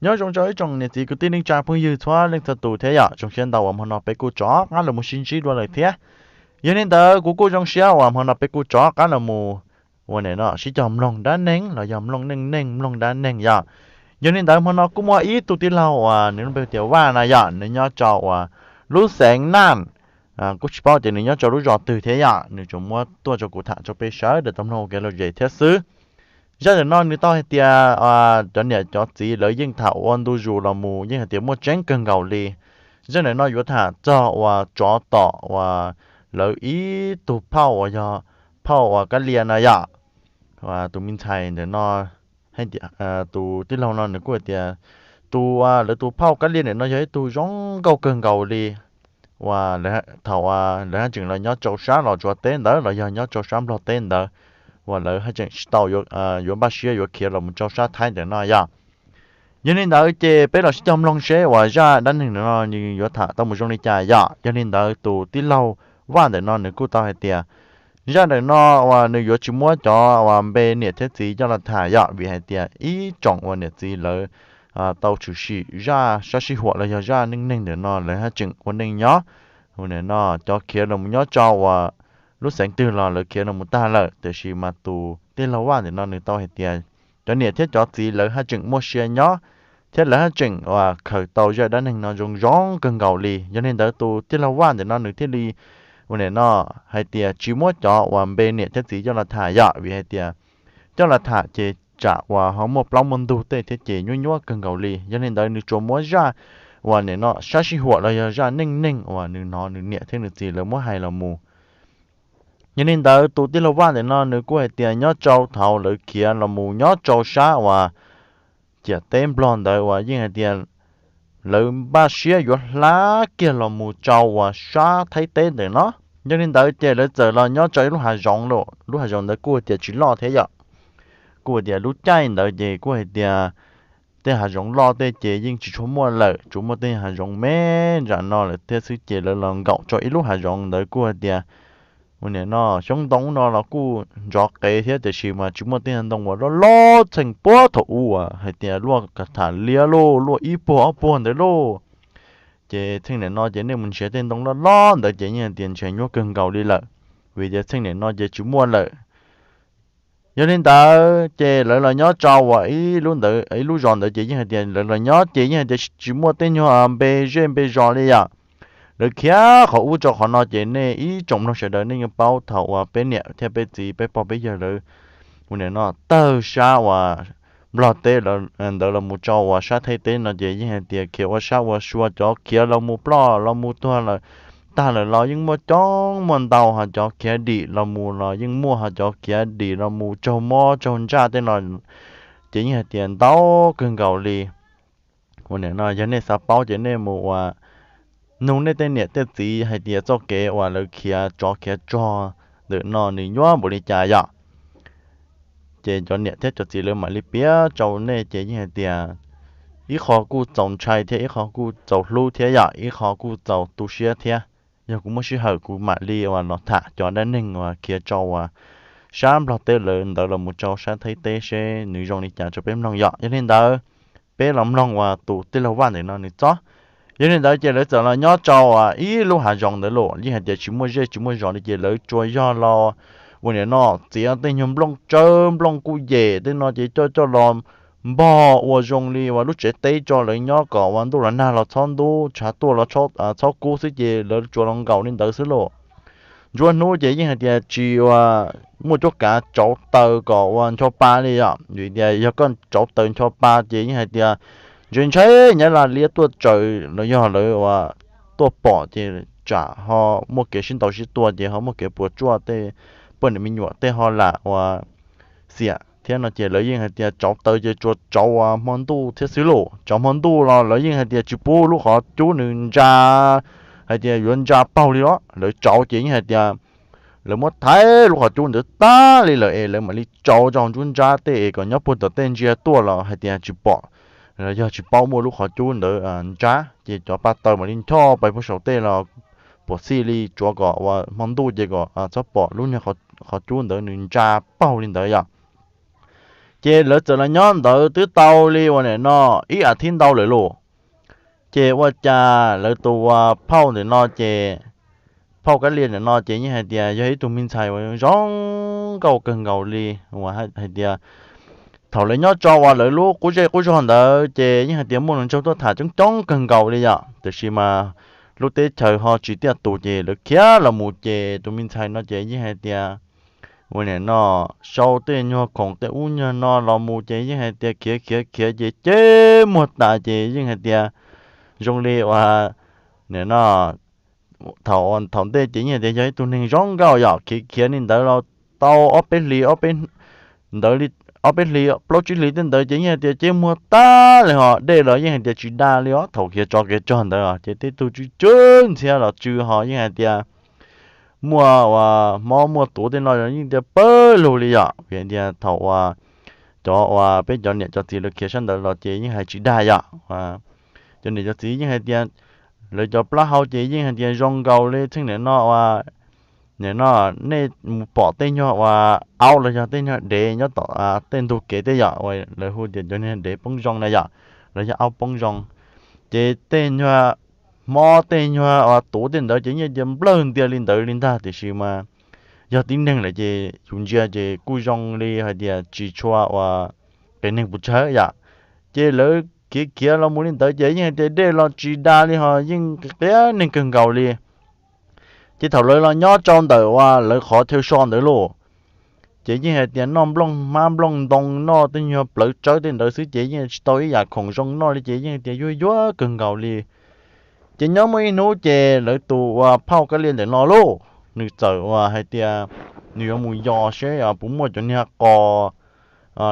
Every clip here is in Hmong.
Nyob zoo rau ib tsoom niam txiv kwv tij neej tsa phooj ywg txhua leej txhua tus thiab yom, zoo siab ntau uas hmo no peb kuj rov qab los mus sib ntsib dua lawm thiab. Yog li ntawd kuv kuj zoo siab uas hmo no peb kuj rov qab los mus ua nim no sib cog mloog dab neeg los yog mloog neej neeg mloog dab neeg yom. Yog li ntawd hmo no kuj muaj ib tug tij laug uas nws lub npe tias Vaj na yom, nws nyob rau uas lub xeev Naj, kuj tsis paub tias nws nyob rau lub zos twg thiab yom, nws tsuas muab tuaj rau kuv tham rau peb sawv daws tau mloog ua kev lom zem thiab xwb. Zaj ntawm no nws tau hais tias cov niam cov txiv lawv yeej tham ua ntu zus los mus yeej hais tias muaj tseeb kawg nkaus li. Zaj ntawm no yuav tham txog uas tsov tom uas lawv ib tug phauj uas yog phauj uas Kab Lia no yom. Tus me ntxhais ntawm no, tus tij laug no nws kuj hais tias tus, lawv tus phauj Kab Lia ntawm no yog ib tug zoo nkauj kawg nkaus li. Uas thaum lawv haj tseem los nyob rau sab Los Tsuas teb ntawd los yog nyob rau sab Nplog teb ntawd, uas lawv haj tseem tsis tau yuav npaj siab yuav khiav los mus rau sab Thaib ntawm no yom. Yog li ntawd ces peb los sib cog mloog seb uas zaj dab neeg ntawm no nws yuav tham tau mus zoo li cas yom. Yog li ntawd tus tij laug Vaj ntawm no nws kuj tau hais tias zaj ntawm no uas nws yuav tsis muab cov uas npe niam thiab txiv coj los tham yom, vim hais tias ib tsoom uas niam txiv lawv tau tshwm sim zaj sab sij huam los yog zaj neej neeg ntawm no lawv haj tseem ua neej nyob. Ua nim no cov khiav los mus nyob rau uas lub xeev twg los lawv khiav los mus tag lawm, tiam sis mas tus tij laug Vaj ntawm no nws tau hais tias cov niam thiab cov txiv lawv haj tseem muaj sia nyob, thiab lawv haj tseem uas khaws tau zaj dab neeg no zoo zoo kawg nkaus li. Yog li ntawd tus tij laug Vaj ntawm no nws thiaj li ua nim no hais tias tsis muab cov uas npe niam thiab txiv coj los tham yom, vim hais tias coj los tham ces tsam uas ho muaj plaub muaj ntug tej thiab ces nyuaj nyuaj kawg nkaus li. Yog li ntawd nws tsuas muab zaj uas nim no sab sij huam los yog zaj neej neeg uas nws hnov nws niam thiab nws txiv lawv muab hais los mus. Yog li ntawd tus tij laug Vaj ntawm no nws kuj hais tias nyob rau thaum lawv khiav los mus nyob rau sab uas ciam teb Nplog ntawd uas yeej hais tias lawv npaj siab yuav hla kiag los mus rau uas sab Thaib teb ntawm no. Yog li ntawd ces lawv txawm los nyob rau ib lub hav zoov lawm, lub hav zoov ntawd kuj hais tias tsis loj thiab yom. Kuj hais tias lub caij ntawd ces kuj hais tias tej hav zoov loj tej ces yeej tsis tshua muaj lawm, tsuas muaj tej hav zoov me ntsa no lawm thiab xwb ces lawv los nkaum rau ib lub hav zoov ntawd kuj hais tias ua nim no xyoob ntoo no los kuj ntsov qev thiab, tiam sis mas tsis muaj tej ntoo uas loj loj txheej puag thaum ub uas hais tias luaj ka tham liab lauj, luaj ib puag ob puag ntawd lauj. Ces txheej nim no ces nej mus nrhiav tej ntoo loj loj ntawd ces yeej hais tias nrhiav nyuaj kawg nkaus li lawm, vim tias txheej nim no ces tsis muaj lawm. Yog li ntawd ces lawv los nyob rau uas ib lub ntawd, ib lub zos ntawd ces yeej hais tias lawv los nyob ces yeej hais tias tsis muaj tej nyuag npe zej npe zos li yom. Lawv khiav qhov ub rau qhov no ces nej ib tsoom mloog sawv daws nej yeej paub thaum uas peb niam thiab peb txiv peb pog peb yawg lawv ua nim no tawg sab uas Nplog teb ntawd los mus rau uas sab Thaib teb no ces yeej hais tias khiav ua sab ua sua, cov khiav los mus ploj los mus tuag lawm tag lawm los yeej muaj coob muaj ntau, ho cov khiav dim los mus los yeej muaj, ho cov khiav dim los mus raug mob raug ntsaj tej no ces yeej hais tias ntau kawg nkaus li. Ua nim no yog nej xav paub ces nej mus ua nug nej tej niam tej txiv hais tias txoj kev uas lawv khiav tsov khiav rog ntawm no nws nyuaj npaum li cas yom. Ces cov niam thiab cov txiv lawv mam li piav rau nej ces yeej hais tias ib qho kuj txaus ntshai thiab ib qho kuj txaus hlub thiab yom, ib qho kuj txaus tu siab thiab. Yog kuv muaj sij hawm kuv mam li uas los tham cov dab neeg uas khiav rau uas sab Nplog teb lawm ntawd los mus rau sab Thaib teb seb nws zoo li cas rau peb mloog yom. Yog li ntawd peb los mloog uas tus tij laug Vaj ntawm no nws txob. Yog li ntawd ces lawv txawm los nyob rau uas ib lub hav zoov ntawd los yeej hais tias tsis muaj zej tsis muaj zos li ces lawv tsuas yog los ua nim no txiav tej nyuag nplooj tsawb nplooj kuj yem tej no ces coj coj los npog ua zoo li uas lub tsev teb tso lawv nyob kom uas ntuj los nag los txhob ntub, tshav tuaj los txhob kub xwb ces lawv tsuas los nkaum li ntawd xwb lauj. Nruab hnub ces yeej hais tias tsis uas muaj cuab kav tsauv taws kom uas ncho pa li yom, vim tias yog koj tsauv taws ncho pa ces yeej hais tias ntshai ntshai nyab laj liab tuaj tsaws los yog lawv uas tuaj pom ces tsam ho muaj kev sib ntaus sib tua ces ho muaj kev puas tsuaj tej poj niam me nyuam tej ho lam uas xiam thiab no ces lawv yeej hais tias tsauv taws ces tsuas tsauv uas hmo ntuj thiab xwb lauj. Tsauv hmo ntuj los lawv yeej hais tias tsis pub lub qhov cub nws ntsa, hais tias yuav ntsa paug li los lawv tsauv ces yeej hais tias lawv muab thaiv lub qhov cub ntawd tag li lawm es lawv mam li tsauv rau nruab nrab tej es kom nyob puag tom tej ntsia tuaj los hais tias tsis pom, los yog tsis paub muaj lub qhov cub ntawd nrab ces cov pa taws mam li ncho pais puag saum tej los puas xij li tsuav kom uas hmo ntuj ces kom txhob pom lub niag qhov cub ntawd nws ntsa paug li ntawd yom. Ces lawv txawm los nyob ntawd twb tau li uas nim no ib as thiv ntau lawm lauj. Ces ua cas lawv tus uas phauj ntawm no ces, phauj Kab Lia ntawm no ces yeej hais tias yog ib tug me ntxhais uas zoo nkauj kawg nkaus li, uas hais tias thaum lawv nyob tso uas lawv lub qub zej qub zog ntawd ces yeej hais tias muaj hluas nraug tuaj tham coob coob kawg nkaus li yom, tiam sis mas lub teb chaws ho tsis tiaj tus ces lawv khiav los mus ces tus me ntxhais no ces yeej hais tias uas nim no sau tej nyuag khoom tej ub nyuag no los mus ces yeej hais tias khiav khiav khiav ces ces muag tas ces yeej hais tias zoo li uas nim no thaum, thaum ntej ces yeej hais tias yog ib tug neeg zoo nkauj yom, khiav khiav li ntawd los tau ob peb hlis, ob peb, ntawd li ob peb hlis plaub tsib hlis tej ntawd ces yeej hais tias ces muag tas li ho dej los yeej hais tias tsis da li os, thaum khiav tsov khiav rog ntawd ces tej tug tsw tsw ntxhiab los tsw ho yeej hais tias muaj uas mob muaj tuav tej no yeej tias pawg lug li yom, vim tias thaum uas cov uas peb cov niam cov txiv lawv khiav sab ntawd los ces yeej hais tsis dag yom. Cov niam cov txiv yeej hais tias lawv cov plaub hau ces yeej hais tias zoo nkaus li txheej niam no uas nim no nej mus pom tej nyuag uas aub los yog tej nyuag dev nyob tom tej ntug kev tej yom, uas lawv hu tias cov niag dev poob zoo na yom, los yog aub poob zoo. Ces tej nyuag mob tej nyuag uas tuav tej ntawd ces yeej tias nplawg ntias li ntawd li ntag, tiam sis mas yog tib neeg lawm ces yus ntsia ces kuj zoo li hais tias tsis tshua uas qias neeg puas tsawg yom. Ces lawv khiav khiav los mus li ntawd ces yeej hais tias dej los tsis da li ho yeej qias neeg kawg nkaus li. Ces thaum lawv los nyob rau ntawm uas lawv qhov chaw so ntawd lauj, ces yeej hais tias noj nplooj hmab nplooj ntoo noj tej nyuag plawv tsawb tej ntawd xwb ces yeej tsis tau ib yam khoom zoo noj li ces yeej tias yuag yuag kawg nkaus li. Ces nyob muaj ib hnub ces lawv tus uas phauj Kab Lia ntawm no lauj, nws txawm uas hais tias nws yuav mus yos seb puas muaj cov niag qos,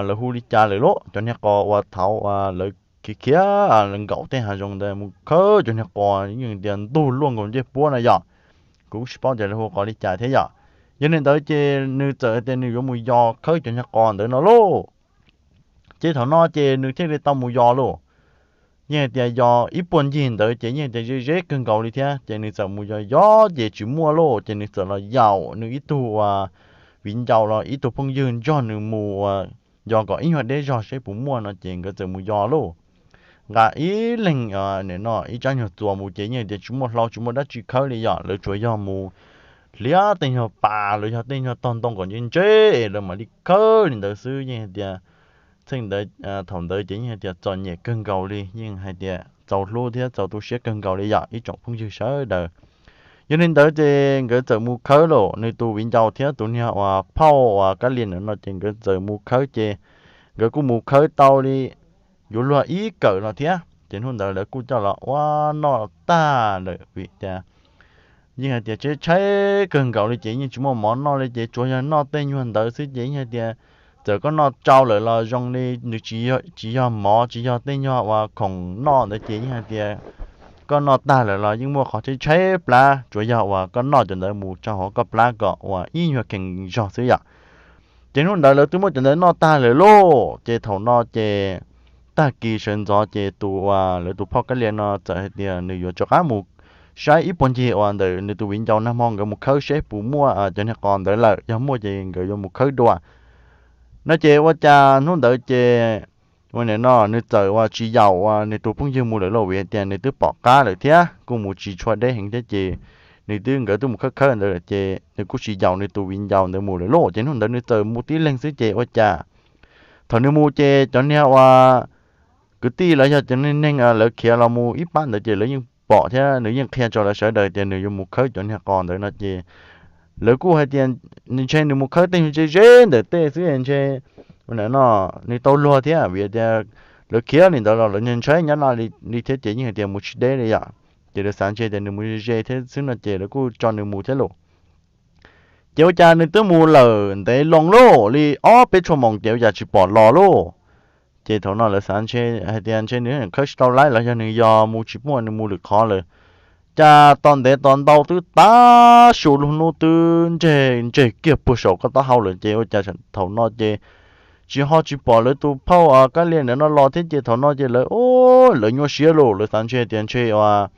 lawv hu li cas lawm lauj, cov niag qos uas thaud uas lawv khiav khiav nkaum tej hav zoov ntawd mus khawb cov niag qos yeej tias ntug luaj nkaus ncej puab na yom. Kuv tsis paub tias lawv hu qos li cas thiab yom. Yog li ntawd ces nws txawm tias nws yuav mus yos khawb cov niag qos ntawd no lauj. Ces thaum no ces nws thiaj li tau mus yos lauj. Yeej hais tias yos ib puag ncig ntawd ces yeej tias ze zeb kawg nkaus li thiab ces nws txawm mus yos yos ces tsis muaj lauj ces nws txawm los yaum nws ib tug uas viv ncaus los ib tug phooj ywg nrog nws mus uas yos kom ib nyuag deb zog seb puas muaj no ces nkawd txawm mus yos lauj. Nqa ib leeg nim no ib tsab nyuag txuas mus ces yeej tias tsis muaj hlau tsis muaj dab tsi khawb li yom, lawv tsuas yog mus hliav tej nyuag pas los yog tej nyuag tog ntoo kom ntse ntse es lawv mam li khawb li ntawd xwb. Yeej hais tias txheej ntawd, thaum ntawd ces yeej hais tias txom nyem kawg nkaus li, yeej hais tias txaus hlub thiab txaus tu siab kawg nkaus li yom ib tsoom phooj ywg sawv daws. Yog li ntawd ces nkawd txawm mus khawb lauj, nws tus viv ncaus thiab tus niag uas phauj uas Kab Lia ntawm no ces nkawd txawm mus khawb ces nkawd kuj mus khawb tau li yuav luag ib kawm no thiab ces hnub ntawd lawv kuj coj los ua noj tag lawm vim tias yeej hais tias tshaib tshaib kawg nkaus li ces yeej tsis muaj mov noj li ces tsuas yog noj tej nyuag ntawd xwb ces yeej hais tias txawm koj noj tsau lawm los zoo li nws tsis yog mov tsis yog tej nyuag uas khoom noj ntawd ces yeej hais tias koj noj tag lawm los yeej muaj qhov tshaib tshaib plab, tsuas yog uas koj noj cov ntawd mus rau hauv koj plab kom uas ib nyuag kheev zog xwb yom. Ces hnub ntawd lawv twb muab cov ntawd noj tag lawm lauj, ces thaum no ces tag kis sawv ntxov ces tus uas lawv tus phauj Kab Lia no txawm hais tias nws yuav rov qab mus saib ib puag ncig uas ntawm nws tus viv ncaus nag hmo nkawd mus khawb seb puas muaj cov niag qos ntawd lawm, yog muaj ces nkawd yuav mus khawb dua no ces ua cas hnub ntawd ces ua nim no nws txawm uas tsis yaum uas nws tus phooj ywg mus lawm lauj, vim tias nws twb pom qab lawm thiab kuj mus tsis tshua deb heev thiab ces nws twb, nkawd twb mus khawb khawb ntawd lawm ces nws kuj tsis yaum nws tus viv ncaus ntawd mus lawm lauj. Ces hnub ntawd nws txawm mus tib leeg xwb ces ua cas thaum nws mus ces cov niag uas kwv tij los yog cov niag neeg lawv khiav los mus ib pab ntawd ces lawv yeej pom thiab nws yeej qhia rau lawv sawv daws tias nws yuav mus khawb cov niag qos ntawd no ces lawv kuj hais tias ntshe nws mus khawb tej ze ze ntawm tej xwb ntshe no nws tau luag thiab vim tias lawv khiav li ntawd los lawv ntshai nyob no li thiab ces yeej hais tias mus tsis deb li yom. Ces lawv xav ntshe tias nws mus ze ze thiab xwb no ces lawv kuj tso nws mus thiab lauj. Ces ua cas nws twb mus lawm ntev loo lauj, li ob peb tshuaj moos ces ua cas tsis pom los lauj. Ces thaum no lawv xav ntshe hais tias ntshe nws khawb tsis tau laib los yog nws yog mus tsis muaj nws mus lwm qhov lawm. Cas tos ntev tos ntau twb tav su lub hnub twb ntseg ntseg kiag puag saum koj taub hau lawm ces ua cas thaum no ces tsis ho tsis pom lawv tus phauj Kab Lia ntawd no los thiab ces thaum no ces lawv, lawv nyuaj siab lauj, lawv xav ntshe tias ntshe uas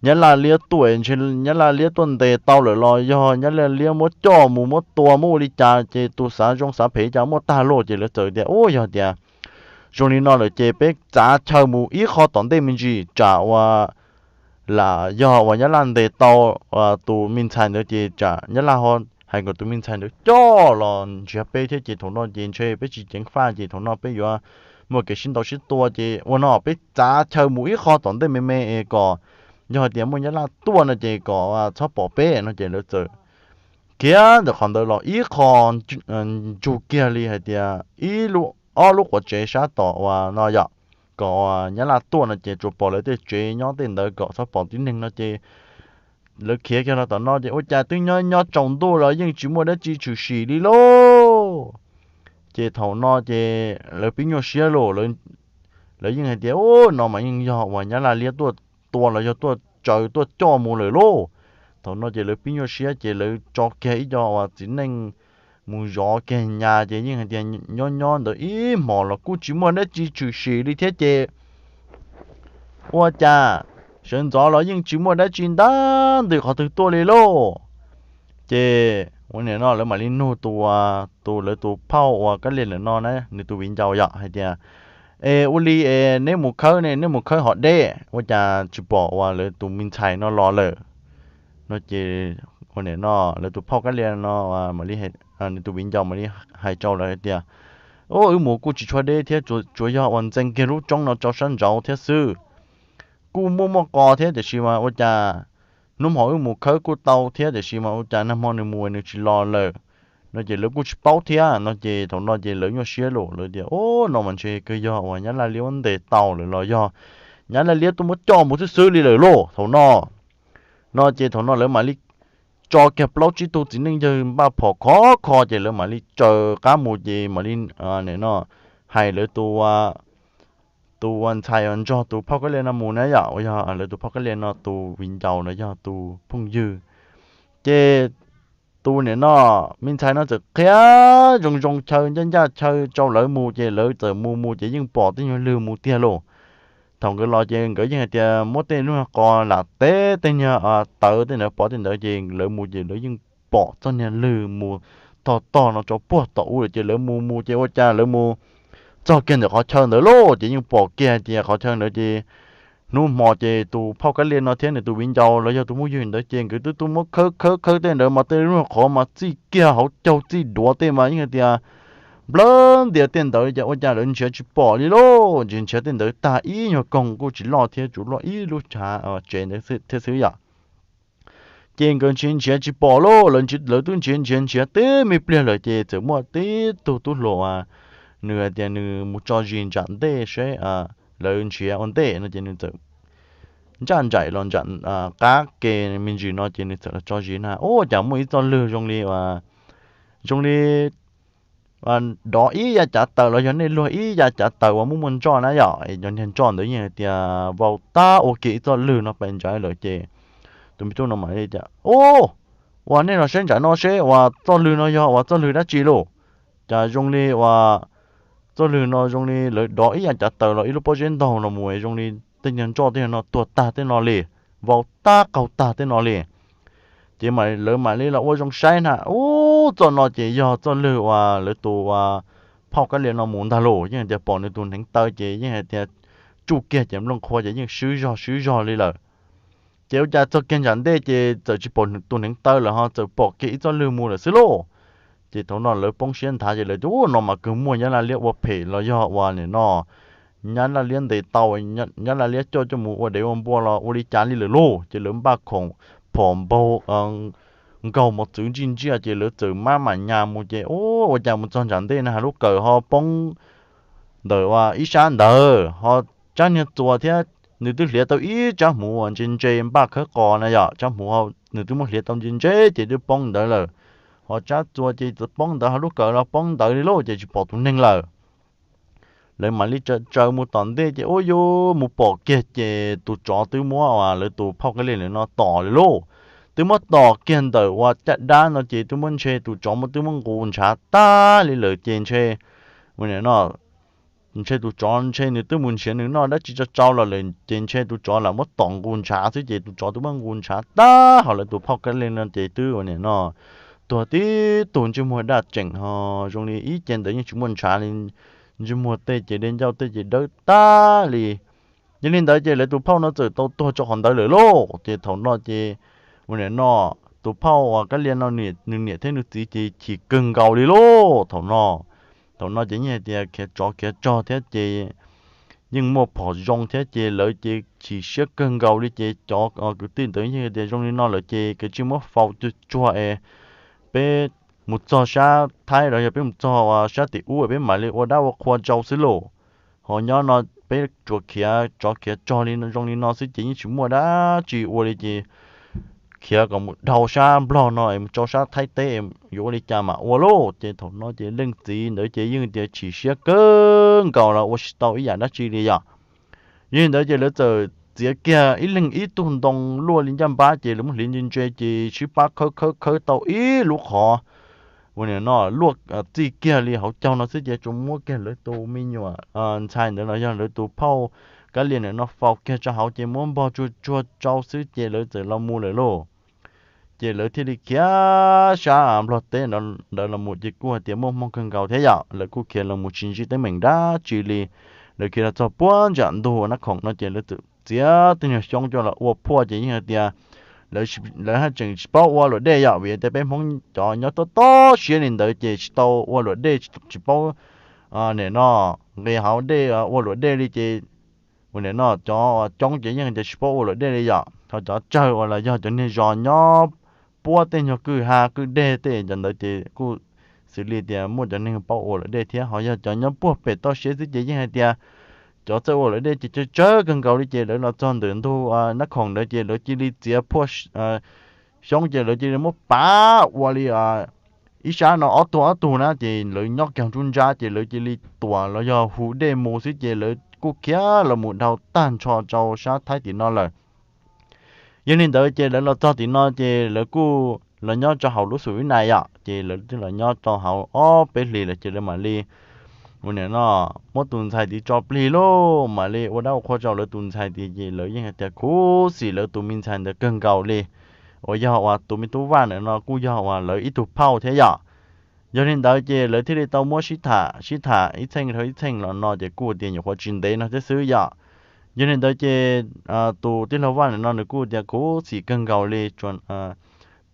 Nyab Laj liab tuaj, ntshe Nyab Laj liab tuaj ntes tau lawm los yog Nyab Laj liab muab coj mus muab tua muab ua li cas ces tus xav zoo xav phem cas muaj tag lawm. Ces lawv txawm tias, Ub, yog tias zoo li no lawm ces peb txav chaw mus ib qho tom ntej me ntsis, tsam uas lam yog uas Nyab Laj ntes tau tus me ntxhais ntawd ces tsam Nyab Laj ho hais kom tus me ntxhais ntawd coj los nrhiav peb thiab ces thaum no ces ntshe peb tsis ceev faj ces thaum no peb yuav muaj kev sib ntaus sib tua. Ces ua no peb txav chaw mus ib qho tom ntej me me es kom yog hais tias muaj Nyab Laj tuaj no ces kom txhob pom peb no. Ces lawv txawm khiav ntawm qhov ntawd los ib qho ntsug kiag li hais tias ib lub, ob lub quav tsev sab tom uas no yom, kom Nyab Laj tuaj no ces tsuas pom lawv tej tsev nyob tej ntawd kom txhob pom tib neeg no ces lawv khiav kiag los tom no ces ua cas twb nyob nyob tsaus ntuj los yeej tsis muaj dab tsi tshwm sim li lauj. Ces thaum no ces lawv pib nyuaj siab lauj, lawv yeej hais tias, Ub, no mas yeej yog uas Nyab Laj liab tuaj tua los yog tuaj tsaws tuaj coj mus lawm lauj. Thaum no ces lawv pib nyuaj siab ces lawv tso kiag ib co uas txiv neej mus zov kiag nyas ces yeej hais tias nyob nyob ntawd ib hmos los kuj tsis muaj dab tsi tshwm sim li thiab ces ua cas sawv ntxov los yeej tsis muaj dab tsi ntag ntws qhov twg tuaj li lauj. Ces ua niam no lawv mam li nug tus, tus lawv tus phauj uas Kab Lia ntawm no na, nws tus viv ncaus yom, hais tias, Es ua li es neb mus khawb ne, neb mus khawb hov deb ua cas tsis pom uas lawv tus me ntxhais no los lawm? No ces ua niam no lawv tus phauj Kab Lia no, nws tus viv ncaus mam li hais rau lawv hais tias, Ub, wb mus kuj tsis tshuav deb thiab, tsuas yog uas ntxeev kiag lub roob no rau sab nraud thiab xwb. Kuj muaj muaj qos thiab tiam sis mas ua cas hnub hmo wb mus khawb kuj tau thiab tiam sis mas ua cas nag hmo nws mus nws tsis los lawm? No ces lawv kuj tsis paub thiab no ces thaum no ces lawv nyuaj siab lauj, lawv tias, Ub, no mas ntshe kawg yog uas Nyab Laj liab muab ntes tau lawm los yog Nyab Laj liab tuaj muab coj mus xwb xwb li lawm lauj. Thaum no, no ces thaum no lawv mam li tso kiag plaub tsib tug txiv neej yawg npaj phom khov kho ces lawv mam li tsaws qab mus ces mam li, no, hais lawv tus tus ua ntxhais uas nrog tus phauj Kab Lia no mus na yom, uas yog lawv tus phauj Kab Lia no tus viv ncaus no yog tus phooj ywg. Ces tus niam no me ntxhais no txawm qhia zoo zoo chaw ncaj ncaj chaw rau lawv mus ces lawv txawm mus mus ces yeej pom tej nyuag lwg mus tiag lauj. Thaum nkawd los ces nkawd yeej hais tias muab tej lub qos lam teb tej niag tawv tej ntawd pov tej ntawd ces lawv mus ces lawv yeej pom txoj niag lwg mus tog tog no rau puag tom ub lawm ces lawv mus mus ces ua cas lawv mus txog kiag ntawm qhov chaw ntawd lauj ces yeej pom kiag hais tias qhov chaw ntawd ces hnub hmo ces tus phauj Kab Lia no thiab nws tus viv ncaus los yog tus phooj ywg ntawd ces nkawd twb tuaj muab khawb khawb khawb tej ntawd mas tej lub qhov mas txij kiag hauv caug txij duav tej mas yeej hais tias nplawg ntias tej ntawd ces ua cas lawv nrhiav tsis pom li lauj. Nrhiav nrhiav tej ntawd tag ib nyuag koog kuj tsis loj thiab, tsuas loj ib lub chav tsev ntawd thiab xwb yom. Ces nkawd nrhiav nrhiav tsis pom lauj, lawv twb nrhiav nrhiav nrhiav teb me pliag lawm ces txawm muaj tib tug tub hluas, nws hais tias nws mus tso zis ntsam ntej seb lawv nrhiav ua ntej no ces nws txawm ntsaj nraim los ntsam qab ke me ntsis no ces nws txawm los tso zis na, ua cas muaj ib txoj lwg zoo li zoo li dov ib yav cav taws los yog nej luag ib yav cav taws uas muaj muaj ntsoj na yom, cov niag ntsoj ntawd yeej hais tias vau tab ua kiag ib txoj lwg no pais ntsa lawm ces tus me tub no mam li tias, Ub, uas nej los saib ntsam no seb uas txoj lwg no yog uas txoj lwg dab tsi lauj? Cas zoo li uas txoj lwg no zoo li lawv dov ib yav cav taws los ib lub pob zeb ntaug los mus zoo li tej niag ntsoj tej no tuag tag tej no li, vau tab qaug tag tej no li. Ces lawv mam li los ua zoo saib na, ub, txoj no ces yog txoj lwg uas lawv tus uas phauj Kab Lia no mus ntag lauj. Yeej hais tias pom nws tus hneev taw ces yeej hais tias tsuj kiag ces nplooj qhuav ces yeej swb zog swb zog li lawm. Ces ua cas txog kiag ntsam ntej ces txawm tsis pom tus hneev taw lawm ho txawm pom kiag ib txoj lwg mus lawm xwb lauj. Ces thaum no lawv poob siab nthav ces lawv tias, Ub, no mas kawg muaj Nyab Laj liab ua phem los yog uas nim no Nyab Laj liab ntes tau, Nyab Laj liab coj coj mus ua dev ua npua los ua li cas li lawm lauj. Ces lawv npaj khoom phom npaug nkaug mos txwv ntsij ntsiaj ces lawv txawm mab mam nyas mus ces ua cas mus txog ntsam ntej na has lub kawm ho poob ntawm ua ib sab ntawd ho tsab niag txuas thiab nws twb hliav tau ib tsab hmuv uas ntse ntse npaj khawb qos na yom, tsab hmuv nws twb muab hliav tau ntse ntse ces twb poob ntawd lawm. Ho tsab txuas ces txawm poob ntawd ho lub kawm los poob ntawd li lauj ces tsis pom tus neeg lawm. Lawv mam li tsaws mus tom ntej ces ua yuav mus pom kiag ces tus tsov twb muab lawv tus phauj Kab Lia no tom lawm lauj. Twb muab tom kiag ntawm ua caj dab no ces twb muab ntshe tus tsov muab twb muab nqus ntshav tag li lawm ces ntshe ua no ntshe tus tsov ntshe nws twb mus nrhiav nws noj dab tsi tsau tsau los lawm ces ntshe tus tsov lam muab tom nqus ntshav xwb ces tus tsov twb muab nqus ntshav tag ho lawv tus phauj Kab Lia no ces twb ua niam no tuag tib tug ntsej muag daj tseem ho zoo li ib ce ntawd yeej tsis muaj ntshav li, ntsej muag tej ces dej ncauj tej ces dawb tag li. Yog li ntawd ces lawv tus phauj no txawm tau tuag rau qhov ntawd lawm lauj. Ces thaum no ces ua niam no tus phauj uas Kab Lia no nws niam thiab nws txiv ces chim kawg nkaus li lauj thaum no. Thaum no ces yeej hais tias khiav tsov khiav tsog thiab ces yeej muaj phom zoo thiab ces lawv ces chim siab kawg nkaus li ces cov kwv tij ntawd yeej tias zoo li no lawm ces kav tsij muab faus tsuag tsuag es peb mus txog sab Thaib los yog peb mus txog sab tim ub peb mam li ua dab ua qhua rau xwb lauj. Ho nyob no peb tsuas khiav tsov khiav tsog li zoo li no xwb ces yeej tsis muaj dab tsi ua li ces khiav kom mus dhau sab Nplog no es mus rau sab Thaib teb yuav ua li cas mam ua lauj. Ces thaum no ces leej txiv ntawd ces yeej tias chim siab kawg nkaus los ua tsis tau ib yam dab tsi li yom. Yog li ntawd ces lawv txawm txiav kiag ib leeg ib tug ntoo luaj li ncaj npab ces lawv muab hliv ntse ntse ces sib pab khawb khawb khawb tau ib lub qhov ua niam no luaj txij kiag li hauv caug no xwb ces tsuas muab kiag lawv tus me nyuam ntxhais ntawd los yog lawv tus phauj Kab Lia ntawm no faus kiag rau hauv ces muab npog tsuag tsuag rau xwb ces lawv txawm los mus lawm lauj. Ces lawv thiaj li khiav sab Nplog teb ntawd los mus ces kuj hais tias muaj hmoo kawg nkaus thiab yom, lawv kuj khiav los mus tsis ntsib teeb meem dab tsi li. Lawv khiav los txog puag ntsam ntug uas Nab Khoom no ces lawv txawm txiav tej nyuag xyoob coj los ua phuaj ces yeej hais tias lawv haj tseem tsis paub ua luam dej yom, vim tias peb Hmoob cov nyob tob tob siab li ntawd ces tsis tau ua luam dej, tsis paub nim no nqis hauv dej ua luam dej li ces ua nim no cov coob ces yeej tias tsis paub ua luam dej li yom. Ho cov tsawg uas los yog cov niag zos nyob puab tej nyuag kwj ha kwj deg tej cov ntawd ces kuj xws li tias muaj cov neeg paub ua luam dej thiab, ho yog cov nyob puag pem toj siab xwb ces yeej hais tias cov txawj ua luam dej ces tsawg tsawg kawg nkaus li ces lawv los txog ntawm ntug Nab Khoom ntawd ces lawv cia li txiav phuaj xyoob ces lawv cia li muab pav ua li ib sab no ob tug ob tug na ces lawv nyob kiag nruab nrab ces lawv cia li tuam los yog hu dej mus xwb ces lawv kuj khiav los mus dhau tag nrho rau sab Thaib tim no lawm. Yog li ntawd ces lawv los txog tim no ces lawv kuj los nyob rau hauv lub xum ib nais yom, ces lawv twb los nyob rau hauv ob peb hlis lawm ces lawv mam li ua nim no muab tus ntxhais tid tso plig lauj, mam li ua dab ua qhua rau lawv tus ntxhais tid ces lawv yeej hais tias khuv xim lawv tus me ntxhais ntawd kawg nkaus li, uas yog uas tus me tub Vaj ntawm no kuj yog uas lawv ib tug phauj thiab yom. Yog li ntawd ces lawv thiaj li tau muab sib tham sib tham ib txheej dhau ib txheej los no ces kuj tias nyuam qhuav tsis ntev no thiab xwb yom. Yog li ntawd ces tus tij laug Vaj ntawm no nws kuj tias khuv xim kawg nkaus li,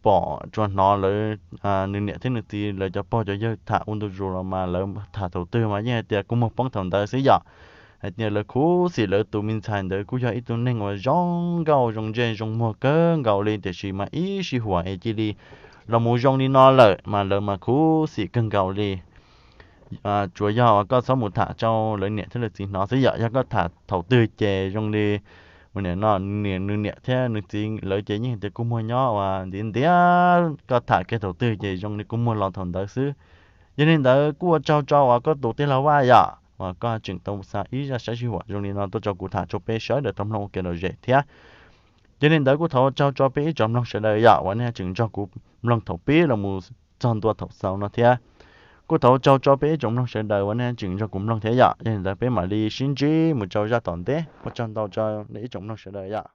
pom tsuas hnov lawv nws niam thiab nws txiv lawv cov pog cov yawg tham ua ntu zus los mas lawv tham thaum twg mas yeej hais tias kuj muag poob thaum ntawd xwb yom. Hais tias lawv khuv xim lawv tus me ntxhais ntawd kuj yog ib tug neeg uas zoo nkauj zoo ntsej zoo muag kawg nkaus li tiam sis mas ib sij huam es cia li los mus zoo li no lawm mas lawv mas khuv xim kawg nkaus li. Tsuas yog uas koj txhob mus tham rau lawv niam thiab lawv txiv hnov xwb yom, yog koj tham thaum twg ces zoo li ua nim no nws niam thiab nws txiv lawv ces yeej tias kuj muag nyob uas ntiav ntiav, koj tham kiag thaum twg ces zoo li kuj muag los thaum ntawd xwb. Yog li ntawd kuj ua tsaug rau uas koj tus tij laug Vaj yom, uas koj tseem tau xa ib zaj sab sij huam zoo li no tuaj rau kuv tham rau peb sawv daws tau mloog ua kev lom zem thiab. Yog li ntawd kuj thov ua tsaug rau peb ib tsoom mloog sawv daws yom uas nej tseem nrog kuv mloog thaum pib los mus txog ntua thaum xaus no thiab. Kuj thov ua tsaug rau peb ib tsoom mloog sawv daws uas nej tseem nrog kuv mloog thiab yom. Yog li ntawd peb mam li sib ntsib mus rau zaj tom ntej, ua tsaug ntau rau nej ib tsoom mloog sawv daws yom.